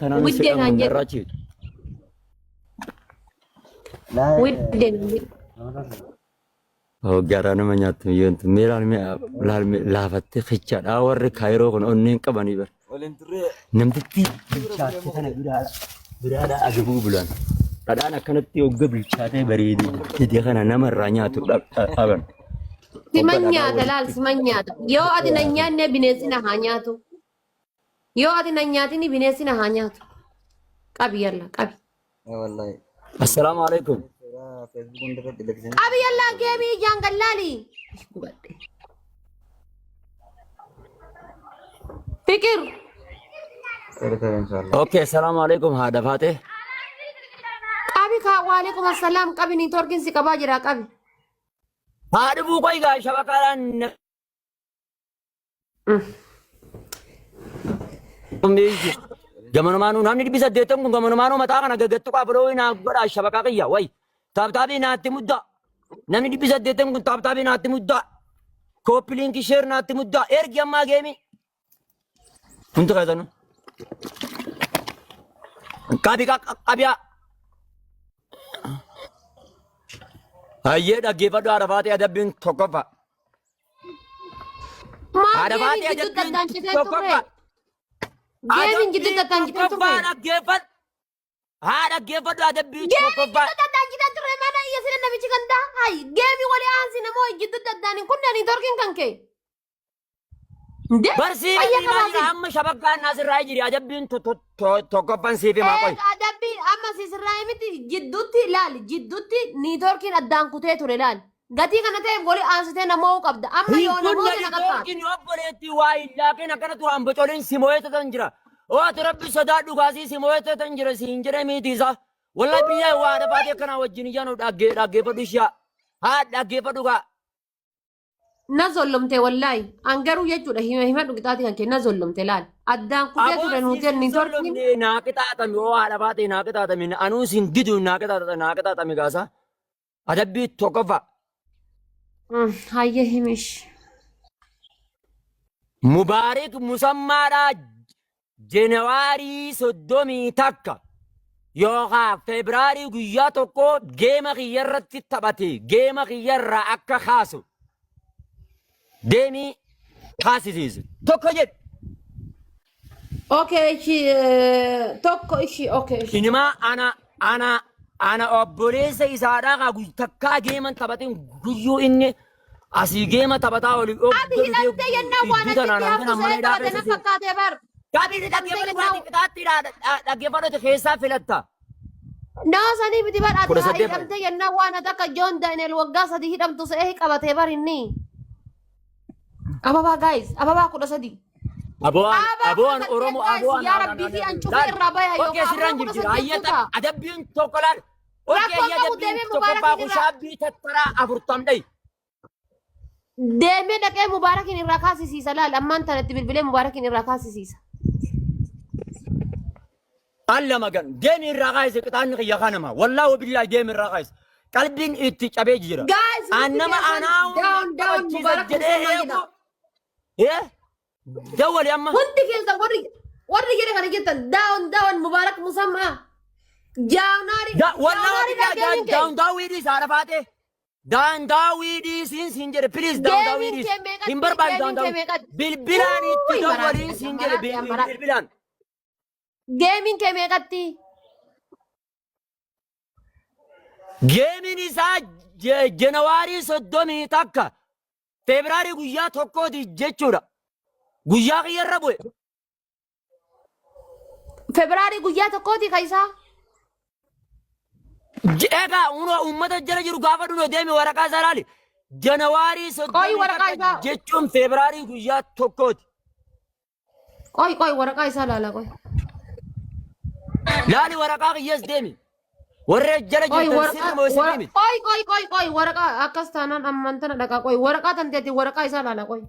Tanaan Widdee fedhamu naan jedhu. narraa cheetu. Widdee naan jedhu. Garaa nama nyaattu biyyoon tun. Mee laal mee laal mee laafattee kichaadha. Warri kaayiroo kun onneen qabanii bara. Namtichi bilchaatte tana biraadha. Biraadha agabuu bulan. Dhadhaan akkanatti hogga bilchaatee bareedee dide kana namarraa nyaatu dhaban. Siman Hogga dhadhaa nyaata laal walitti. siman nyaata. Yoo ati na nyaanne bineensi na haa nyaatu. Yoo ati na nyaatini bineensi na haa nyaatu. Qabi yalla qabi. Wallahi. Assalaamu alaikum. Suuraa Facebook hundarratti lakkisanii. Qabi yalla geemii ijaan gallaali. Gubadhe. Fikir. Tole tole inshallah. Okay, assalaamu alaikum haadha faatee. Qabi kaa waalaikum assalaam qabi niitoorkiin si qabaa jira qabi. Haadha buuqoo egaa shabakaadhaan Gamanumaanuu namni dhibbi saddeettan kun gamanumaanuu mataa kana gagattu qaafaloo naa godhaa shabaqaa qiyya wayi taaptaabii naatti muddaa namni dhibbi saddeettan kun taaptaabii naatti muddaa kooppi liinki sheer naatti muddaa ergi ammaa geemi hundi keessanuu qabi qabiyaa hayyee dhaggeeffadhu haadha faatee adabbiin tokkoffaa. Maal Haadha geemiin faatee gidduutti adabbiin addaan citee turre? tokkoffaa. Geemiin gidduutti Adabbiin addaan citee turre? tokkoffaa dhaggeeffadhu. Haa dhaggeeffadhu adabbii Geemiin tokkoffaa. gidduutti addaan citee turre mana iyya sila namichi kan ta'a. Hay geemii walii aansi namoo gidduutti addaan hin kunne niitoorkiin kan kee. Ndee Barsii fayya himaa jira qabaasin. amma shabakkaan asirraa jiri adabbiin tokkoffaan siif himaa qoy. Eega adabbiin amma sisirraa miti jidduutti ilaali jidduutti niitoorkiin addaan kutee ture ilaali. Gatii kana ta'eef walii aansitee namoo qabda. Amma Hin yoo kunne namoota na qaxxaata. niitoorkiin obboleetti waa hin laaqin akkana turaan bocoliin si mo'eetatan jira. Ooti rabbi sodaadhu gaasii si mo'eetatan jira siin jedhee miti isaa. Wallahi biyya waa dhabaatee akkanaa wajjin iyyaanu dhaggeeffadhu ishaa. Haa dhaggeeffadhu gaa. Na zollomte wallaahi. An garuu jechuudha hima himadhu qixaatii kan kee na zollomte laal. Addaan kutee Aboo ture siif nuti hin niitoorkiin. zollomne naa qixaaxami oo haadha baatee naa qixaaxami anuu sin didu naa qixaaxami naa qixaaxami gaasa. Adabbii tokkoffaa. Hayyee himish. Mubaarik Musammaadhaa Jenewaarii 31 yookaan Febraarii guyyaa tokko geema kiyya irratti taphate geema kiyya irraa akka kaasu deemii kaasisiisu tokko jedhu. Okay, ishi tokko ishi okay ishi. Inimaa ana obboleessa isaadhaa kaa takkaa geeman taphatin guyyuu inni asii geema taphataa olii Ati hidhamtee yennaa waan iddoo tanaan achitti halkan haftu amma see hidhaa taphate keessa na fakkaatee bar. Gabii Hidhamtee dhaggeeffadhu yennaa waati qixaatti dhaggeeffadhu keessaa filatta. Nama sanii miti bar ati Kudha haa saddeet hidhamtee yennaa waan ati akka Joon Daani'el waggaa 3 hidhamtu se'ee qabatee bar inni. Ababaa guys, ababaa 13. Abo'aan Ababaa abo'aan 18 Oromoo guys, abo'aan yaa rabbii fi an cufee irraa baya Okkee yookaan sirraan ababaa kudha jirjira saddeet hayyata kutaa. adabbiin tokko laal. Okkee Rakkoon qabu adabbiin deemee tokkoffaa Mubaarakiin irraa kushaabbii tattaraa afurtam dhayi. deemee dhaqee Mubaarakiin irraa kaasisiisa laal ammaan tanatti bilbilee Mubaarakiin irraa kaasisiisa. Alla magan deemi irraa kaayise qixaanni kiyya kanama wallaahi wabillaahi deemi irraa kaayise qalbiin itti cabee jira. Guys, An hundi nama keessan anaa down down taphachiisa Mubaarak jedhee Musammaa eegu jedha. eh dawwali amma. Hundi keessan warri jedhe kana jettan down down Mubaarak Musammaa. Jaanuwaarii Wallaahi Jaanuwaarii wabillaahi geemiin kee. daawun daawwii dhiisa haadha faatee. Daandaawii dhiisiin siin jedhe please daandaawii Geemiin dhiisi. kee meeqatti? Hin barbaadu Geemiin kee daandaawii. meeqatti? Bilbilaan itti Uuy maraadhe dawwaliin siin jedhe maraadhe maraadhe. bilbilaan. Geemiin kee meeqatti? Geemiin isaa Janawaarii 31 Febraarii guyyaa tokkooti jechuudha. Guyyaa kiyyarra bu'e. Febraarii guyyaa tokkooti ka isaa. Egaa unoo uummata jala jiru gaafa dhunoo deemi waraqaa isaa ilaali. Janawaarii Qoy soddomii waraqaa takka isaa. jechuun Febraarii guyyaa tokkooti. Qoy qoy waraqaa isaa laala qoy. Laali waraqaa kiyyaas deemi. Warra jala Qoy jirtan waraqaa sirri moo sirri miti? qoy qoy qoy qoy waraqaa akkas taanaan ammaan tana dhaqaa qoy waraqaa tanteeti waraqaa isaa laala qoy.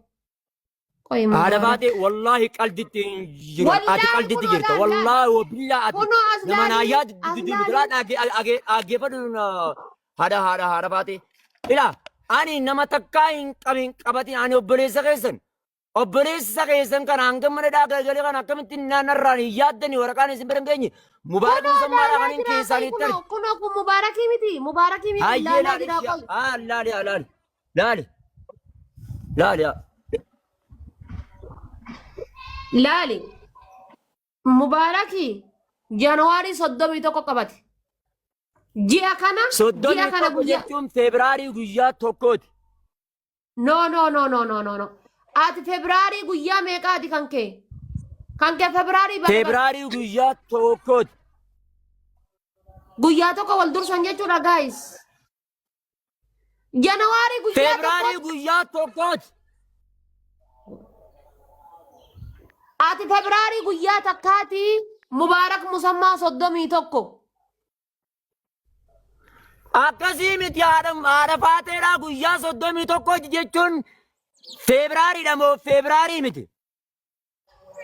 Qoy Haadha mubaarak. baatee wallaahi qalditti hin jiru. Ati Wallaahi qalditti kunoo jirta. laal laal. Wallaahi wabillaa ati Kunoo as nama laalii naayyaa as dudulaa laalii. dhaggeeffadhu haadha haadha baatee. Ilaa ani nama takkaa hin qabin qabatin ani obboleessa keessan. Obboleessa keessan kana hanga mana hidhaa galgalee kana akkamitti naannarraan hin yaaddanii waraqaan isin bira hin geenye Mubaarak Kunoo Musammaadhaa laalaa kan hin jira qoy keessaan itti kunoo kunoo kun mubaarakii miti mubaarakii miti Hayyee laalaa laali jira qoy. haa laali haa laali laali laali haa. Laali mubaarakii Januwaarii 31 qabate. Ji'a kana ji'a Soddomii kana tokko guyyaa jechuun Febraarii guyyaa tokkooti. No no no no no no no. Ati Febraarii guyyaa meeqaati kan kee? Kan kee Febraarii bara bara Febraarii guyyaa tokkooti. guyyaa tokko wal dursan jechuudha guys. Janawaarii guyyaa Febraarii tokkotti guyyaa tokkooti. ati Febraarii guyyaa takkaati Mubaarak Musammaa 31. Akkasii miti haadha haadha faateedhaa guyyaa 31 jechuun Febraariidha moo Febraarii miti?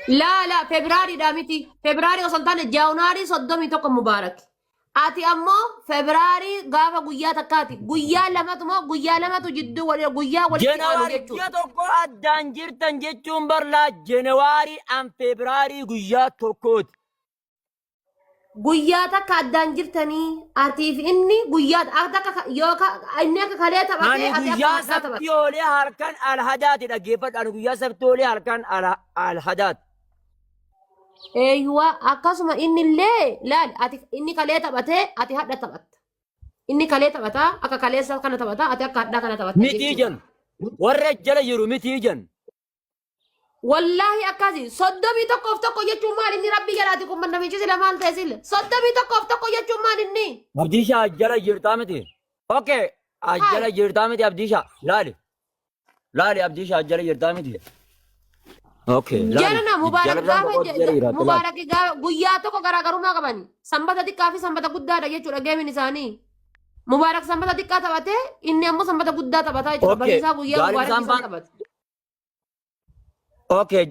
Laa laa Febraariidha miti. Febraarii osoo hin taane Jaanuwaarii 31 Mubaarak. Ati ammoo Febraarii gaafa guyyaa takkaati. Guyyaa lamatu moo guyyaa lamatu jidduu wal guyyaa walitti aanu Jenewaarii jechuudha. ji'a tokko addaan jirtan jechuun barlaa Jenewaarii an Febraarii guyyaa tokkooti. Guyyaa takka addaan jirtanii atiif inni guyyaa takka yookaan inni akka kalee taphatee Ani ati akka guyyaa har'aa sabtii taphatte. oolee halkan alhadaati dhaggeeffadhu. Ani guyyaa sabtii oolee halkan alhadaati. Eeyyuwa akkasuma inni illee laal ati inni kalee taphatee ati hadha taphatta. Inni kalee taphataa akka kaleessa kana taphataa ati akka hadhaa kana taphatta Mitii jechuudha. jan. Warra jala jiru mitii jan. Wallaahi akkasi 31f 1 jechuun maal inni rabbii jalaati kun namichi sila maal ta'e sila 31f 1 jechuun maal inni. Abdiishaa jala jirtaa miti. Okay. Jala jirtaa miti Abdiishaa. Laali. Laali Abdiishaa jala jirtaa miti. Okay. Laali. Jarana Mubaarak Jala biraan gaafa tokko jala jiraatti laali. Mubaarak gaafa guyyaa tokko garaagarummaa qabani. Sanbata xiqqaa fi sanbata guddaadha jechuudha geemin isaanii. Mubaarak sanbata xiqqaa taphatee inni ammoo sanbata guddaa taphataa jechuudha. Okay. Bariisaa guyyaa Gaalib Mubaarak isaan isaan baan. taphate. Okay.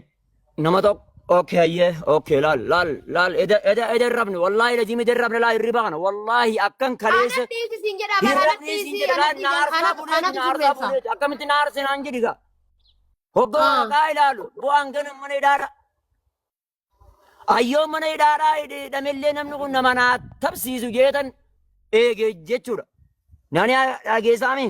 Nama tokko. Okay hayyee. Okay laal laal laal eda eda eda hin rafne wallahi lazim eda hin rafne laa hirriba kana wallahi akkan kaleessa Ana dhiisi siin jedha hin bara ana rafne siin dhiisi jedha ana laal na dhiisi aarsaa anatu buleeti anatu na aarsaa sirreessa. buleeti akkamitti na aarse naan jedhi gaa. Hoggaa Ah. waraqaa ilaalu bu'aan gana mana hidhaadha. Ayyoo mana hidhaadhaa hidhamellee namni kun nama naa tabsiisu jeetan eege jechuudha. Nani dhageessaami?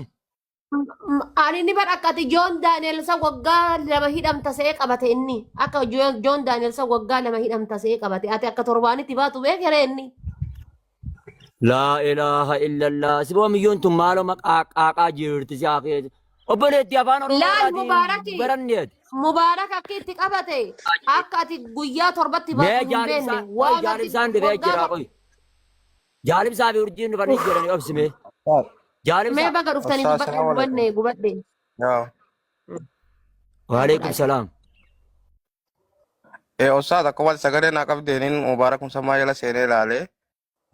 Ani ni bar akka ati Joon Daaneelsa waggaa lama hidhamta se'ee qabate inni. Akka Joon Daaneelsa waggaa lama hidhamta se'ee qabate. Ati akka torbaanitti baatu beekere inni. Laa ilaaha illallah. Siboo miyyoon tun maaloo maqaa qaaqaa jirti si haafee. Obboleetti afaan Oromoo Laal irraatii Mubaaraki. baranneeti. Mubaarak akka itti qabate akka ati guyyaa torbatti Mee baatu hin jaalibsaan beekne. qoy Waan ati jaalibsaan dhufee waggaa jira qoy. Jaalibsaa fi urjiin dhufanii jiranii obsimee. Ustaad, Jaalibsaa. Mee baga dhuftanii Ustaad, gubadhe salaamu alaikum. gubadhe gubadhe. Yaa. Waalaikum salaam. Ustaad, akkuma sagalee naa qabdeeniin Mubaarak Musammaa jala seenee ilaalee.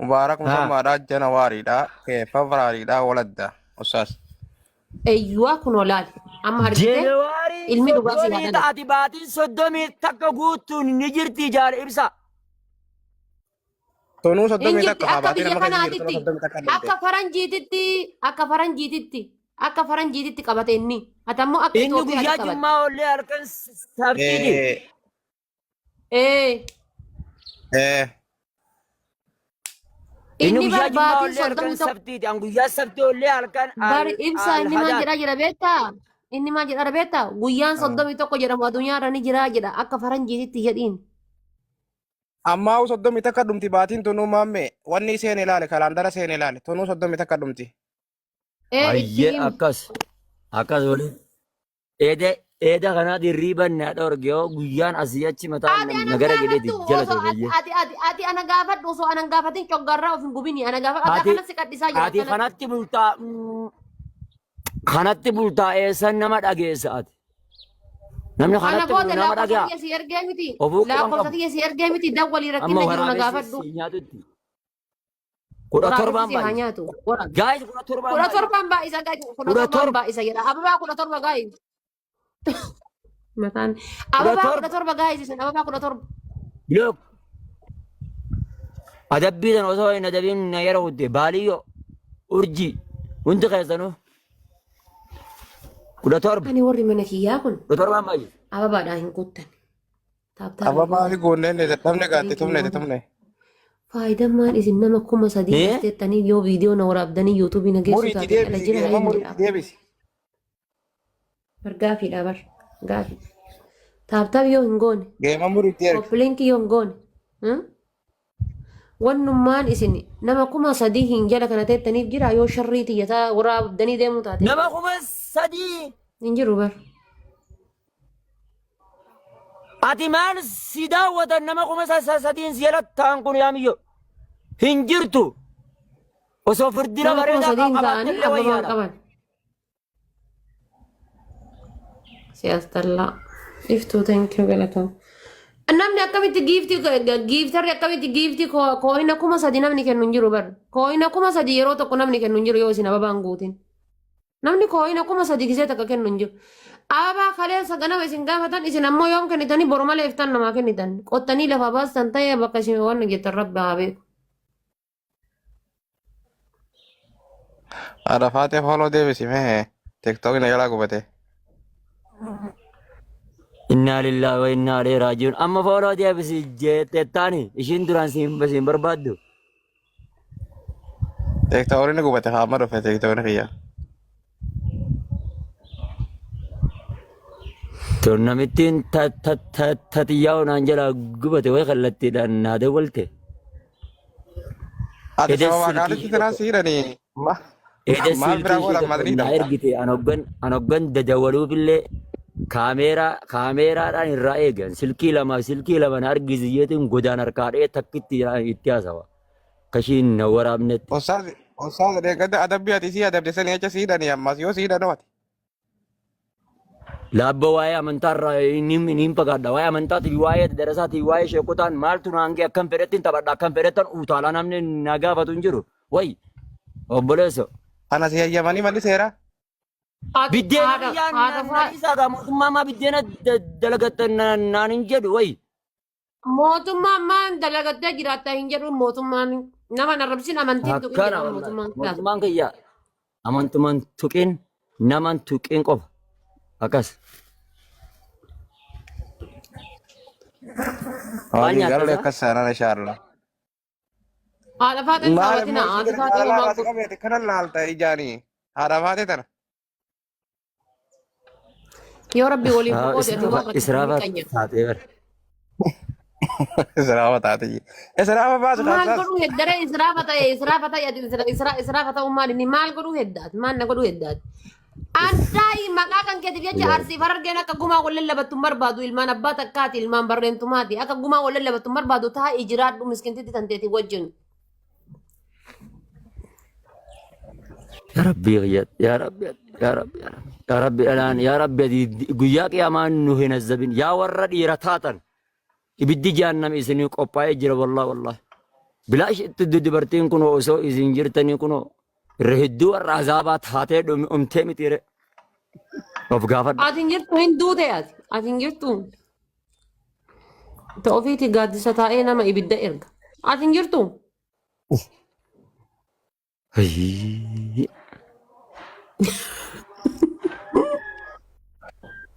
Mubaarak Haa. Musammaadhaa Janawaariidhaa, Febraariidhaa waladda. Ustaad. Eeyyuwaa kunoo laali. Amma argitee Januwaarii ilmi dhugaa si soddomii haa dhalatu. taati baatiin 31 guutuun ni jirti jaal ibsa. Tunuu Hin soddomii jirti takka haa akka baatiin biyya amma keessa jirtu kanaatitti 31 dhumte. akka faranjiititti akka faranjiititti akka faranjiititti qabate inni. Ati ammoo akka Inni Itoophiyaatti guyyaa qabatte. jummaa oollee halkan sabtiiti. Eh, Ee eh, Inni inni guyyaa bar jummaa baatiin oollee halkan 31 sabtiiti. An guyyaa sabtii oollee halkan bar ibsa inni maal alhadaati. jedhaa jira beektaa? Inni maal jedhaa beektaa? Guyyaan 31 jedhamu addunyaarra ni jiraa jedha akka faranjiititti jedhiin. Ammaa 31 dhumti baatiin tunuu maamme wanni seen ilaale kalaandara seen ilaale tunuu 31 dhumti. Ee itti Ayyee himi. akkas akkas waliin. Eeda eeda kanaa dirriiban na dhorge yoo guyyaan asii achi mataan Ati ana nagara jedheeti gaafadhu jala osoo ta'e ati bayyee. ati ati ati ana gaafadhu osoo ana hin gaafatin coggarraa of hin gubini ana gaafadhu ati Ati akkana si qadhisaa jira ati akkanatti. kanatti bultaa kanatti bultaa eessan nama dhageessa ati. Namni Kana kanatti bulu booda nama lakkoofsa dhagaa. kiyya si ergee miti Ofuu quban lakkoofsa qabu. kiyya si ergee miti dawwalii Amma rakkina jiru na waraabessi gaafadhu. si nyaatutti. Kudha Waraabessi torbaan si haa baay'isa. nyaatu. Waraabessi. Gaayis kudha torbaan Kudha baay'isa. torbaan baay'isa gaayis kudha Kudha torbaan torba. baay'isa jedha. Ababaa 17 gaayis. Mataan Kudha ababaa torba. 17 gaayis isin ababaa 17. Look. Adabbii tan osoo hin adabiin na yeroo guddee baaliyyoo urjii hundi keessanuu. 17. Ani warri mana kiyyaa kun 17 ammaa ababaadhaan hin guuttan. Taaptaa hin Ababaa fi gootan. goonneen dadhabne gaatti Linkii hin tumne gootan. tumne. Faayidaan isin nama 3000 Eh? teettanii yoo viidiyoo na waraabdanii yuutuubii na geessu Muriitti taate ala deebisi jira geema eenyu muriitti jedha. deebisi. Bar gaafiidha bar gaafii. Taaptaap yoo hin goone Geema muriitti ergi. koppiliinkii yoo hin goone wannummaan isin nama 3000 hin jala kana teettaniif jira yoo sharrii xiyyataa waraabdanii deemuu taate Nama 3000. hin jiru bar. Ati maal si daawwatan nama 3000 si jala ta'an kun yaamiyyo. Hin jirtu. Osoo firdira Nama kuma bareedaa sadiin ta'anii qabaattellee ababaa hin wayyaadha. qaban. Siyaastallaa. Iftuu thank you galatoom. Namni akkamitti giiftii giiftarri akkamitti giiftii kooyina 3000 namni kennu hin jiru bar. Kooyina 3000 yeroo tokko namni kennu hin jiru yoo isin ababaan guutin. Namni kooyina 3000 gisee takka kennu hin jiru. Ababaa kaleessa ganama isin gaafatan isin ammoo yoom kennitanii boru malee iftaan namaa kennitan. Qottanii lafaa baastan ta'ee bakka isin waan jettan rabbi haa beeku. Haadha faatee fooloo deebisi mee tiktookni na jalaa gubate. Innaa lillahi wa innaa ilaihi raaji'uun. Amma fooloo deebisi jetteettaani ishiin duraan siin barbaaddu. Tiktookni gubate haa amma dhufe tiktookni kiyya. Tun namittiin tatiyyaa'u naan jalaa gubate way kallattiidhaan naa dawwalte. Ati Eda sababa silkii qaalitti ishee tanaa tokko si hidhanii eda maal silkii biraa ishee godhan tokko madrii naa dhabda. ergite an hoggan dadawwaluufillee kaameeraadhaan irraa eegan silkii lama na argisi jeetiin godaan harkaa dha'ee takkitti itti haasawa. Akka ishiin na waraabnetti. Ustaaz ustaaz deeggarta adabbii ati si adabde sanii acha si hidhanii ammas yoo si hidhanoo ati. Laabba waa'ee amantaarraa ni fagaadha. Waa'ee amantaatii waa'ee darasaatii waa'ee sheekotaan maaltu naan ga'e akkam fedhettiin taphadha akkam fedhettan utaalaa namni na gaafatu hin jiru. Wayi obboleesso. Kana si hayyamanii malli seeraa. Ati Biddeena haadha biyyaan haadha na faa dhiisaa gaa mootummaa maa biddeena dalagattan naan hin jedhu wayi. Mootummaan maan dalagattee jiraatta hin jedhu mootummaan nama hin arrabsin amantiin tuqin Akkana jedha wallahi. mootummaan kilaas. Mootummaan kiyya amantuman tuqin naman tuqin qofa. Akkas. Waan Walii nyaatta galee isaa? akkas saanaan inshaAllah. Haadha faaxeen Maal saawwatina immoo haadha ishii faaxee jaalala homaa irraa si qabeeti kana laalta ijaanii haadha faatee tana. Yoo rabbi waliif qoode ati waan rakkatan Israafa ni qanya. taatee bara. Israafa taate. Israafa baasu Maal kaasas. godhuu heddaree israafa ta'e israafa ta'e ati israafa ta'uu maal inni maal godhuu heddaati maal na godhuu heddaati. Antaayi maqaa kan keetiif jecha Arsii Harargeen akka gumaa wal lallabattu hin barbaadu ilmaan abbaa takkaati ilmaan barreentumaati akka gumaa wal lallabattu hin barbaadu taa'ii jiraadhu miskintitti tanteeti wajjin. Yaa Rabbii kiyya yaa Rabbi yaa Rabbi yaa Rabbi yaa Rabbi dhalaan yaa Rabbi ati guyyaa qiyaamaa nu hin azzabin yaa warra dhiira taatan ibiddi jahannam isinii qophaa'ee jira wallahi wallahi bilaash itti dubartiin kun osoo isin jirtanii kunoo irra hedduu warra azaabaa taatee dhumtee mitiire of gaafadha. Ati hin jirtu hin duute ati ati hin jirtu. Ta ofiiti gaaddisa taa'ee nama ibidda erga. Ati hin jirtu. Hayyii.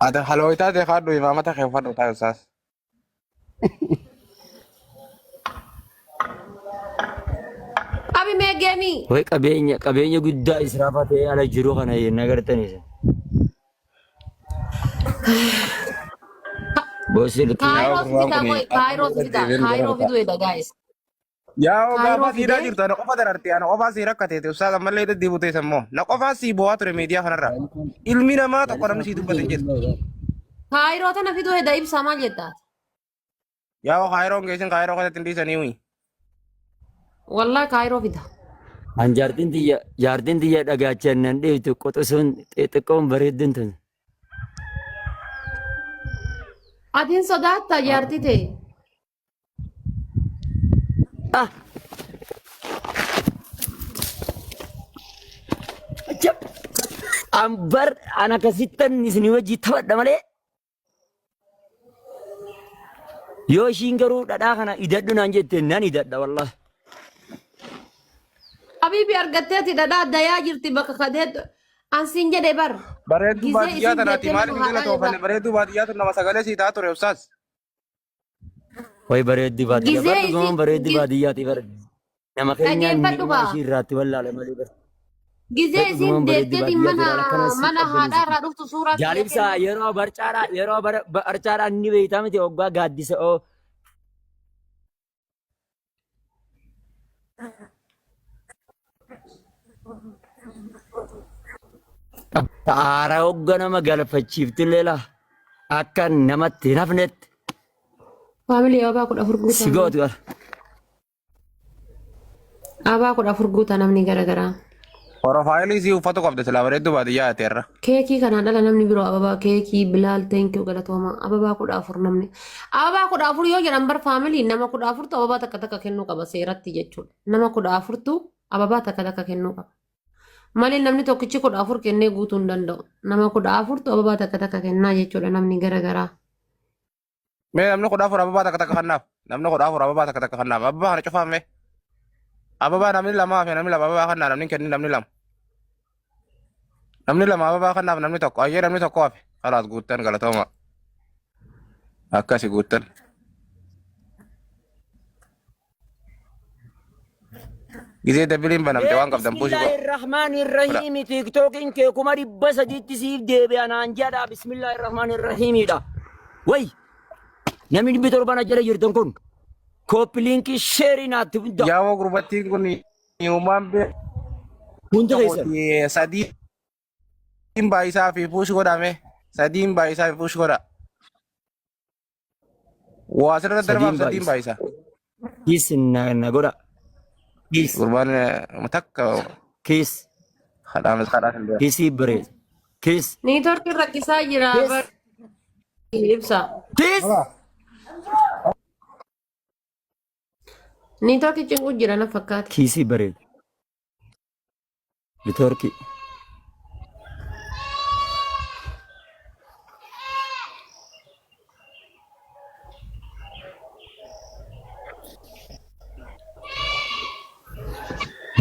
Ati halooyitaa ta'e kaadhu imaamata kee uffadhu taa'e ustaas. Qabi mee geemii. Way qabeenya guddaa israafa ta'ee ala jiru kana hin agartanii. Boosilkii. Yaa Kaayiroo gurbaan fidaa kun qoy kaayiroo fidaa kaayiroo fiduu edha guys. Yaa gaafa Kaayiroo siidaa fidee jirtu ana qofa dararte ana qofaa sii rakkateete ustaas ammallee itti butees ammoo na qofaa sii bo'aa ture miidiyaa kanarra. Ilmi namaa tokko namni sii dubbate hin jiru. Kaayiroo tana fiduu edha ibsaa maal jettaa? Yaa kaayiroon geessin kaayiroo keessatti hin dhiisanii huyi. Wallahi kaayiroo fida. An jaartiin tiyya dhagaachan nan dhiiftu quxisuun xixiqqoon bareedduun tun. Ati hin sodaatta jaartii ta'e. Ah! Ajab! An bar an akkasittan isinii wajji taphadha malee yoo ishiin garuu dhadhaa kana idadhu naan jette nan idadha wallahi. Habiibi argatteeti dhadhaa dayaa jirti bakka kadeet. An siin jedhe bar. Bareedduu Gizee baadiyyaa isin tanaati jettee maaliif mana hin haadhaa galatoofanne? irraa. Bareedduu baadiyyaa tun nama sagalee sii ta'a ture ustaas. Way bareeddi baadiyyaa. Gizee Bar dhugumaan isin bareeddi baadiyyaati bar. Nama keenyaan dhageeffadhu ni'umaa gaa. ishii irraatti wallaale malee bar. Gizee Bar isin dhugumaan bareeddi deetteeti baadiyyaati mana ilaala akkana si mana haadhaa qabbaneessiti. irraa dhuftu suuraa kiyya Jaalibsaa kennu. yeroo barcaadhaa yeroo barcaadhaa ni beeytaa miti hoggaa gaaddisa oo Aara hogga nama galfachiiftillee laa akka namatti hin hafnetti Faamilii ababaa 14 si guutaa. gootu bara. Ababaa 14 guutaa namni garagaraa. Porofaayilii sii uffatu qabda silaa bareedduu baadiyyaa ateerra. Keekii kanaan ala namni biroo ababaa keekii Bilaal thank you galatooma ababaa 14 namni. Ababaa 14 yoo jedhan bar faamilii nama 14tu ababaa takka takka kennuu qaba seeratti jechuudha. Nama 14tu ababaa takka takka kennuu qaba. Malee namni tokkichi 14 kennee guutuu hin danda'u. Nama 14tu ababaa takka takka kennaa jechuudha namni garagaraa. Mee namni 14 ababaa takka takka kannaaf. Namni 14 ababaa takka takka kannaaf. Ababaa kana cufaan mee. Ababaa namni lamaa fi namni lama ababaa kannaa namni hin kennin namni lama. Namni lama ababaa kannaaf namni tokko. Ayyee namni tokko hafe. Kalaas guuttan galatooma. Akkasi guuttan. Gizee dabiliin banamte waan qabdan buusi godha. Bismillaahi Rahmaani Rahiimi tiiktookiin kee 300,000tti siif deebi'a naan jedha Bismillaahi Rahmaani Rahiimiidha. Way namni 700 na jala jirtan kun kooppi liinkii sheerii naatti hunda Yaawoo gurbattiin kun hiumaan hunda keessan. beekuuti sadiin baay'isaa fi puush godhame sadiin baay'isaa fi puush godha. Waa asirra darbaaf Sadiin sadiin baay'isa. baay'isa. Kiis na godha. Kiis Gurbaan takka kiis kadhaames kadhaa hin beeku. kiisii bareeda. Kiis Niitoorkiin rakkisaa jira kiis bar ibsa. kiis. Niitoorkii cinqu jira na fakkaata. Kiisii bareeda. Nitoorkii.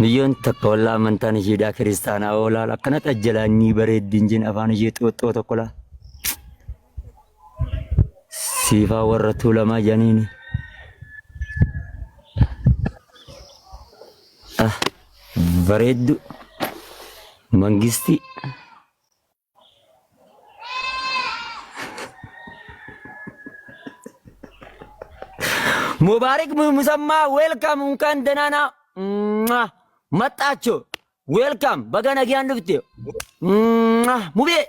Biyyoon takka wallaa amantaan isheedhaa kiristaanaa oolaal akkana xajjalaanyii bareeddiin jin afaan ishee xooxxoo tokko laa. Siifaa warra tuulamaa janiini. Ah, bareeddu mangistii. Mubaarik Musammaa welcome unkaan danaanaa maxxaacho welcome baga nagaan dhufte mubee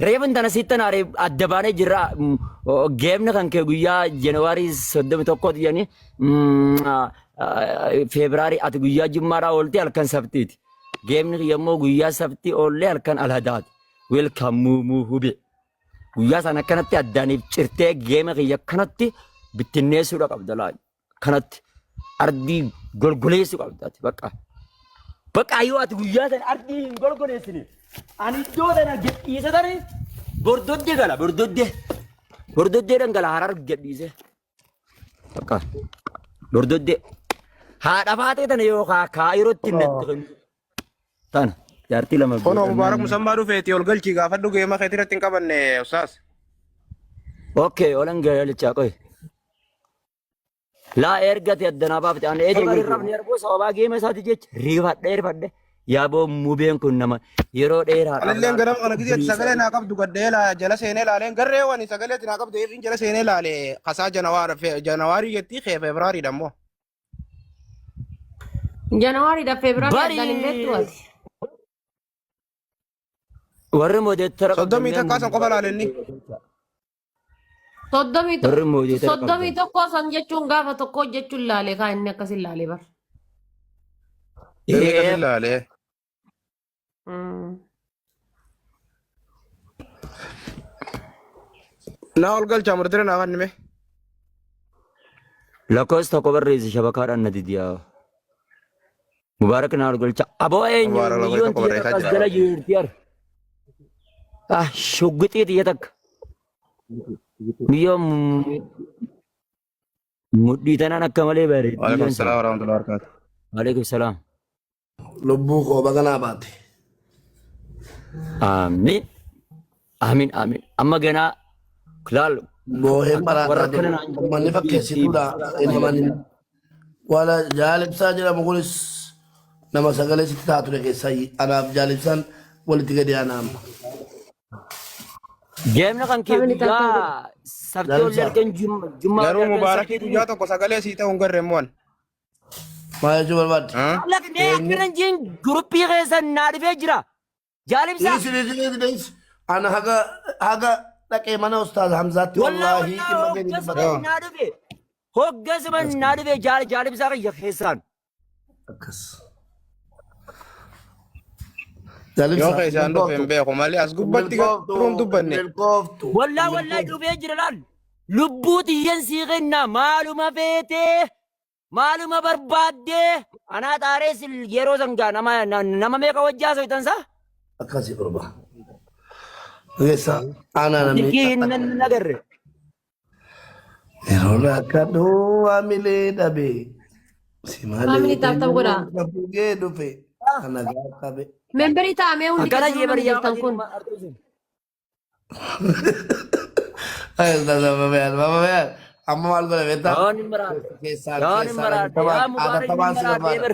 reefun tana sitti aare adda baanee jirra geemni kan kee guyyaa Januwaarii 31 jedhanii Febraarii ati guyyaa jummaadhaa oolte halkan sabtiiti geemni kiyya immoo guyyaa sabtii oollee halkan alhadaati welcome muumuu hubee. Guyyaa sana akkanatti addaaniif cirtee geema kiyya akkanatti bittinneessuudha qabda laa. Kanatti ardii golgoleessuu qabda ati bakka. Bakka yoo ati guyyaa sana ardii hin golgoleessine ani iddoo sana gadhiise tani bordoddee gala bordoddee. Bordoddee dhangala harar gadhiise. Bakka bordoddee. Haadha faatee tana yookaan kaayirootti natti kennu. Tana jaartii lama Kunoo Mubaarak godhannaan. Musammaa dhufeeti ol galchii gaafadhu geema keetii irratti hin qabanne ustaas. Okay, olan galichaa qoy. Laa ergate addanaa baafte ani Ol eeji bari galchii. rafni arboo sababaa geema isaati jecha riifadhe riifadhe. Yaaboo mubeen kun nama yeroo dheeraadhaaf Anilleen laal ganama kana gizeetti biriisa. sagalee naa qabdu gaddee laa jala seenee laaleen garree wani sagalee naa qabdu eegiin jala seenee laale kasaa janawaarii jettii kee febraariidha immoo. Janawaariidha Febraarii Bari addaan hin beektu ati. warri moodeettara qabdan Soddomii mee takkaa san qofa laale inni. Soddomii warri moodeettara soddomii qabdan. tokko san jechuun gaafa tokko jechuun laale kaa inni akkasin laale bar. Inni Ee akkasin laale. Naa ol galchaa murtira naa kannime. Lakkoofsa tokko barreessi shabakaadhaan na didiyaa. Mubaarak naa ol galcha. Aboo eenyu Mubaarak lakkoofsa miyyoon tokko tiyya barreessaa takka as jira. jala jirti ar. Ah shugguxii tiyya takka. Miyyoon mudhii tanaan akka malee bareeddi Waalaikum miyyoon salaam tun. warahmatullahi wabarakatuh. Waalaikum salaam. Lubbuu koo baga naa baate. Amiin. Amiin amiin. Amma ganaa laal Booheen warra maraataa akkana jiru. naan Uummanni fakkeessituudha. Inni wala jaalibsaa jedhamu kunis nama sagalee sitti ta'a ture keessaa anaaf jaalibsaan walitti gadi aanaa amma. Geemna kan kee Family tap tap godha. guyyaa sabtii olli Jaalibsaa. halkan jummaa olli Garuu halkan Mubaarakii sabtii guyyaa tokko sagalee sii ta'uu hin garre immoo. Maal jechuu barbaadde? Laqnee akkana jiin guruppii keessa naa dhufee jira. Jaalibsaa. Dhiisi dhiisi dhiisi dhiisi. Ana haga haga dhaqee mana ustaaz Hamzaatti Wallaa wallaahi wallaa dhimma keenya hoggasuma dubbata. naa dhufe. Hoggasuma naa dhufe jaalibsaa kiyya keessaan. Akkas. Yoo Jaalibsaa keessaan dhufe hin milkooftu. beeku malee as gubbatti Milkooftu. garuu hin dubbanne. Milkooftu. Wallaa wallaa dhufee jira laal. Lubbuu xiyyan sii kenna maaluma feetee maaluma barbaaddee anaa xaaree yeroo sangaa nama nama meeqa wajjaa soitan saa? Akkasii qurba. Keessa aanaa namni. Silkii hin agarre. Yeroo rakkadhu waamilee dhabe. Si malee Family tap tap godha. Fuugee dhufe. Ana qabe. Memberii taa'amee hundi Akkana keessanuu jee namni bari yaa jirtan kun. Ay, ustaz Mama Mama amma maal godha beektaa? Yoon hin maraadhe. Keessaan Yoon hin keessaan maraadhe. Yaa Mubaarak hin atattamaan si maraadhe barbaada. bar.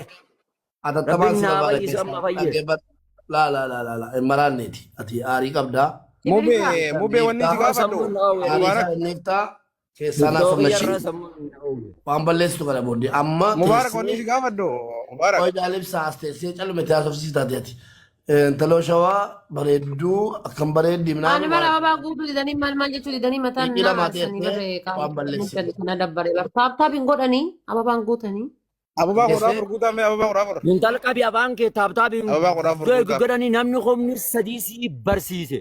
Atattamaan Rabbiin si naa barbaada fayyisu keessaan. amma fayye. Dhaggeeffadhu. Laa laa laa laa laa hin maraanneeti. Ati aarii qabdaa. Mubee mubee wanni si Dhiiftaa. gaafadhu. Sammuun na oowwe. Aarii Mubaarak isaa inni iftaa. Keessaan Iddoo haasofna kiyyarraa ishee. sammuun na oowwe. Waan balleessitu kana booddee. Amma Mubaarak wanni teessee si gaafadhu. Mubaarak. Qoy jaalibsaa as teessee callumetti haasofsiis taate ati. Intaloo shawaa bareedduu akkam bareeddi Ani minaan bara ababaa guutuu didanii maal maal jechuu didanii mataan Dhiqii na lamaa aarsanii teessee barree waan qaama balleessitu. kana dabbare bar taap taap hin godhanii ababaan guutanii. Ababaa kudha Teessee afur guutaa mee ababaa 14. Intala qabi afaan kee taaptaabiin Ababaa 14 guutaa. godhanii namni humni sadii si barsiise.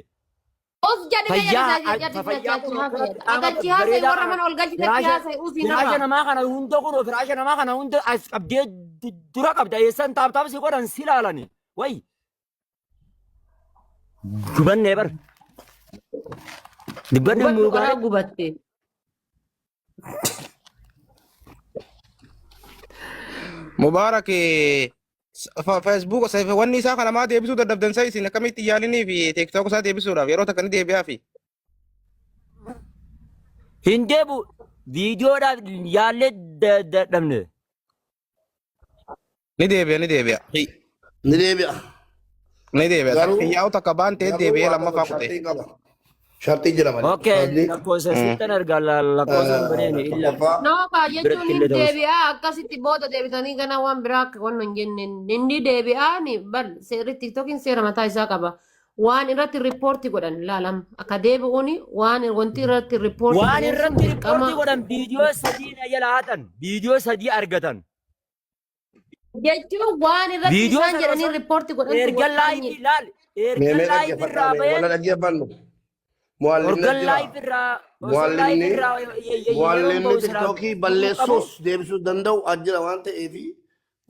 Us jedhame Fayyaa jedhame fayyaa kun akkanatti qaama Agalchi haasa'e bareedaa warra kana mana ol galchitetti firaasha haasa'e usii firaasha narraa. namaa kana hunda kun firaasha namaa kana hunda as qabdee dura qabda eessan taaptaap si godhan si ilaalani. Wayi gubannee bar. Dubbanni Gubadhu mubaarak karaa gubatte. Mubaarak Facebook wanni isaa kana maa deebisuu dadhabdan sa isin akkamitti yaalinii fi TikTok isaa deebisuudhaaf yeroo takka ni deebi'aa fi. Hin deebu viidiyoodhaaf yaallee dadhabne. Ni deebi'a ni deebi'a. Ni deebi'a. Ni deebi'a. Garuu Xiyyaa'u takka baan ta'e garuu deebi'ee waan lammaffaa tokko kute. shartii qaba. Shartii jira malee. Okay, Ustaazni lakkoofsa sittan argaa lakkoofsa hin baneeni illa tokkoffaa Nama jechuun biratti hin illee ta'us. deebi'aa akkasitti booda deebitanii gana waan biraa akka waan hin jenne inni deebi'aa ni bal seerri tiktookiin seera mataa isaa qaba. Waan irratti riippoortii godhan ilaalam akka deebi'uuni waan wanti irratti riippoortii Waan godhan sun irratti dirqama riippoortii godhan viidiyoo sadii na jala hatan viidiyoo sadii argatan. jechuun waan irratti Viidiyoo isaan sana jedhanii osoo riippoortii godhantu erga laayifii laal mee erga mee laayifii dhaggeeffadhaa irraa mee baheen wala dhaggeeffannu. Muallimni erga jira. laayifii irraa osoo Muallimni laayifii irraa yeroon muallimni bahu silaa tiktookii qabu. balleessuus deebisuu danda'u as jira waan ta'eef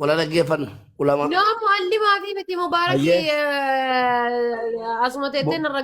wala dhaggeeffannu ulama. No muallimaa fi miti mubaarakii Ayyee. asuma teettee narra